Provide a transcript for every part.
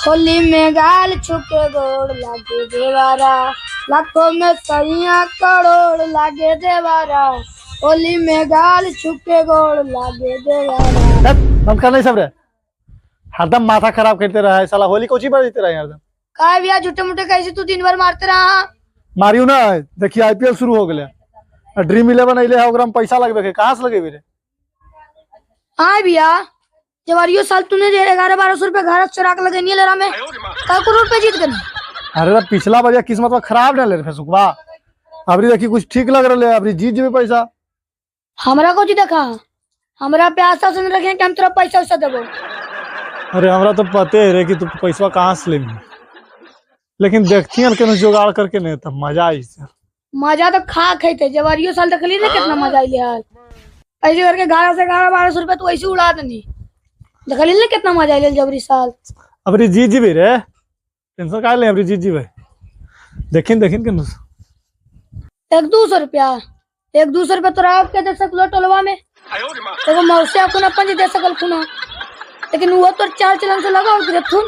होली में गाल छुके गोड़ लागे देवारा, लाखों में सैया करोड़ लागे देवारा। होली में गाल छुके गोड़ लागे देवारा। बंद कर नहीं सब रे, हरदम माथा खराब करते रहा है साला। होली कोची पर जीते रहे हरदम। का भैया झूठे मुठे कैसे तू दिन भर मारते रहा? मारियो ना, देखिए आईपीएल शुरू हो गया, ड्रीम इलेवन अइले है, ओकरा में पैसा लगबे के, कहां से लगेबे रे? हां भैया, जब साल तूने 1100-1200 रुपए घर चुरा के लगेनी ले रहा में, का करोड़ रुपए जीत गए। अरे पिछला बार किस्मत में खराब ना ले फेसबुकवा, अबरी देखी कुछ ठीक लग रहले, अबरी जीत जेबे पैसा। हमरा को जी देखा, हमरा प्यासा सुन रखे कि हम तोरा पैसा वैसा देबो। अरे हमरा तो पते है रे कि तू पैसा कहां से लेबी, लेकिन देखती हन केनो जुगाड़ करके नहीं तब मजा आई सर। मजा तो खा खेते, जवारियो साल देखली ना कितना मजा आइले यार। ऐसे करके 11 से 11-1200 रुपए तू ऐसे उड़ा देनी, देखली ना कितना मजा आइले जबरी साल। अबरी जीत जीबे रे, टेंशन काहे ले, अबरी जीत जीबे। देखिन देखिन केनो 100-200 रुपया, 100-200 रुपया तोरा के दे सकलो टोलवा में, एगो मौसी अपन अपन दे सकल खुना, लेकिन वो तो चाल चलन से लगा और गिरथुन।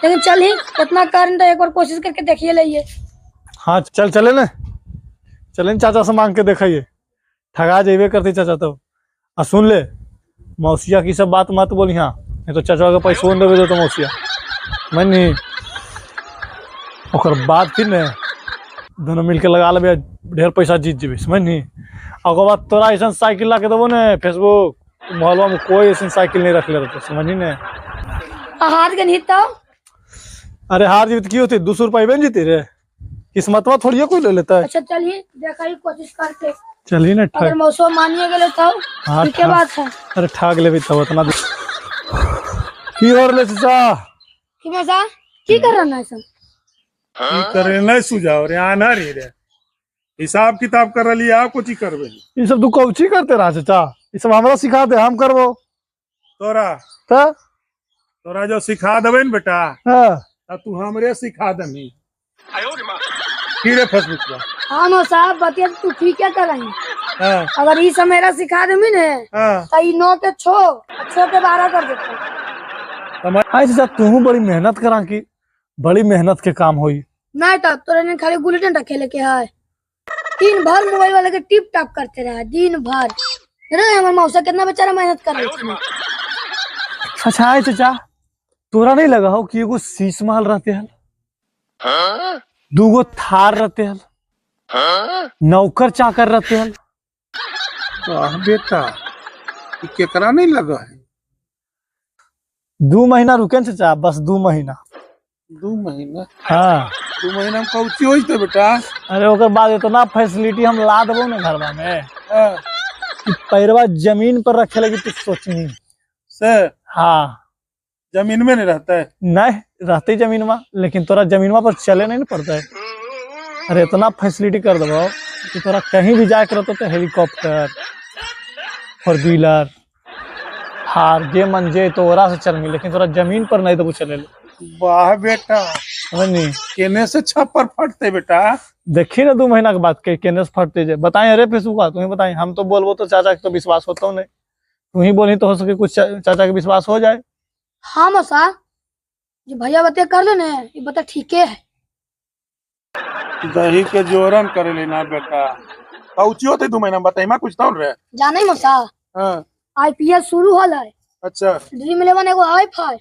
लेकिन चल ही कितना कारण तो एक बार कोशिश करके देखिए लइए। हाँ चल चले ना, चले चाचा से मांग के देखाइए, ठगा जेबे करते चाचा तो। आ सुन ले मौसिया की सब बात मत बोली, हाँ नहीं तो चाचा के पैसो न देबे तो मौसिया मैं नहीं। ओकर बाद फिर ने दोनों मिलके लगा लेबे, ढेर पैसा जीत जेबे समझ नहीं। ओकर बाद तोरा ऐसा साइकिल ला के देबो ने फेसबुक, मोहल्ला में कोई ऐसा साइकिल नहीं रख ले रहते समझी ने। हार के नहीं तो? अरे हार जीत की होती, 200 रुपये बन जीती रे, किस्मतवा थोड़ी कोई ले लेता है। अच्छा चलिए देखा ही कोशिश करते, चलिए ना। अगर मौसम मानिए गेले तो ठीक है बात है। अरे ठग लेबे तब इतना की और ले चाचा। की मजा की कर रहा है सब? की करे नहीं सुझाव रे, आना रे रे हिसाब किताब कर रही आप कुछ ही करबे। ई सब तू कौची करते रहा चाचा, ई सब हमरा सिखा दे, हम करबो तोरा। त तोरा जो सिखा देबे न बेटा, हां त तू हमरे सिखा दमी। की रे फेसबुक पर? हां नो साहब बतिया तू ठीक क्या कर रही। हां अगर ई सब मेरा सिखा देमी ने त ई 9 के 6 6 के 12 कर देते। हां चाचा तू बड़ी मेहनत करा की, बड़ी मेहनत के काम होई। नहीं तो तोरे ने खाली गुल्ली डंडा खेले के है, दिन भर मोबाइल वाले के टिप टॉप करते रहा दिन भर। अरे हमार मौसा कितना बेचारा मेहनत कर रहे। अच्छा चाचा तोरा नहीं लगा हो कि एगो शीश महल रहते हल, दूगो थार रहते हल, नौकर चाकर रहते हल? वाह बेटा केकरा नहीं लगा है। 2 महीना रुके चाचा, बस 2 महीना। 2 महीना? हाँ 2 महीना में कौची होई तो बेटा? अरे ओकर बाद इतना फैसिलिटी हम ला देबो ना घरवा में कि पैरवा जमीन पर रखे लगी तू सोचनी से। हाँ जमीन में नहीं रहता है? नहीं रहते जमीन में, लेकिन तोरा जमीनवा पर चले नहीं पड़ता है। अरे इतना फैसिलिटी कर देबो कि तोरा कहीं भी जाए के रहतो तो हेलीकॉप्टर, फोर व्हीलर, थार जे मन जे तो ओरा से चल मिले, लेकिन तोरा जमीन पर नहीं देबो चले। वाह बेटा समझ केने से छप्पर फटते बेटा। देखी ना 2 महीना के बाद के केने से फटते जे बताए। अरे फेसबुक तू ही बताए, हम तो बोलबो तो चाचा के तो विश्वास होता नहीं, तू ही बोली तो हो सके कुछ चाचा के विश्वास हो जाए। हाँ मौसा जो भैया बते कर ले ने, ये बता ठीक है। दही के जोरन कर लेना बेटा, कौची होते 2 महीना बताई मां कुछ तो रे जाने मौसा। हां आईपीएल शुरू होल है। अच्छा ड्रीम इलेवन एगो ऐप है,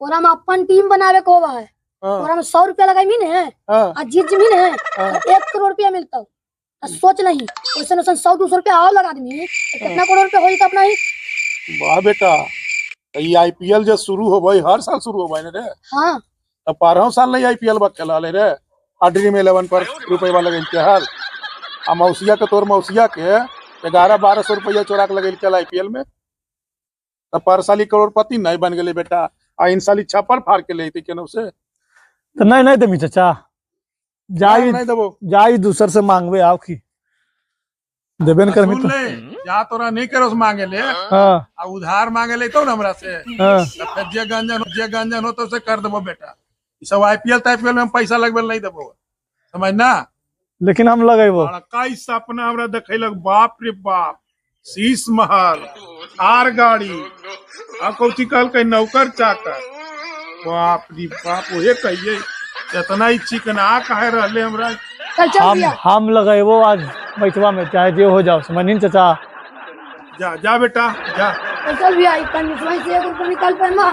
ओरा में अपन टीम बनावे को होवा है, ओरा में 100 रुपया लगाई ने आ जीत जमी ने 1 करोड़ रुपया मिलता। सोच नहीं वैसे वैसे 100-200 रुपया और लगा दमी तो कितना करोड़ रुपया होई अपना ही। वाह बेटा ये आईपीएल जो शुरू होबे हर साल शुरू होबे ने रे। हां त 12 साल नहीं आईपीएल बा खेला ले रे, आ ड्रीम इलेवन पर रुपया लगेल के हल। आ मौसिया के तोर मौसिया के 1100-1200 रुपया चोरा के लगेल के आईपीएल में, त पर साल करोड़पति नहीं बन गेले बेटा। आ इन साल छप्पर फाड़ के लेते केनो से तो नहीं नहीं देमी चाचा, जाई नहीं देबो, जाई दूसर से मांगबे आओ की देबे न करमी तो जा तोरा नहीं करो से मांगे ले। हां आ उधार मांगे ले तो ना हमरा से। हां त जे गंजन हो तो से कर देबो बेटा। ई सब आईपीएल ताईपीएल में हम पैसा लगबे नहीं देबो समझ ना, लेकिन हम लगेबो। बड़का ई सपना हमरा देखैलक, बाप रे बाप, शीश महल, थार गाड़ी, आ कौची कहलकै नौकर चाकर। बाप रे बाप, ओहे कहिए इतना ही चिकना काहे रहले हमरा। चल चल भैया, हम लगेबो आज बैठवा में, चाहे जे हो जाओ, समझ चाचा। जा जा बेटा जा। चल चल भैया, कंजूसवा से 1 रुपया निकाल पाए माँ।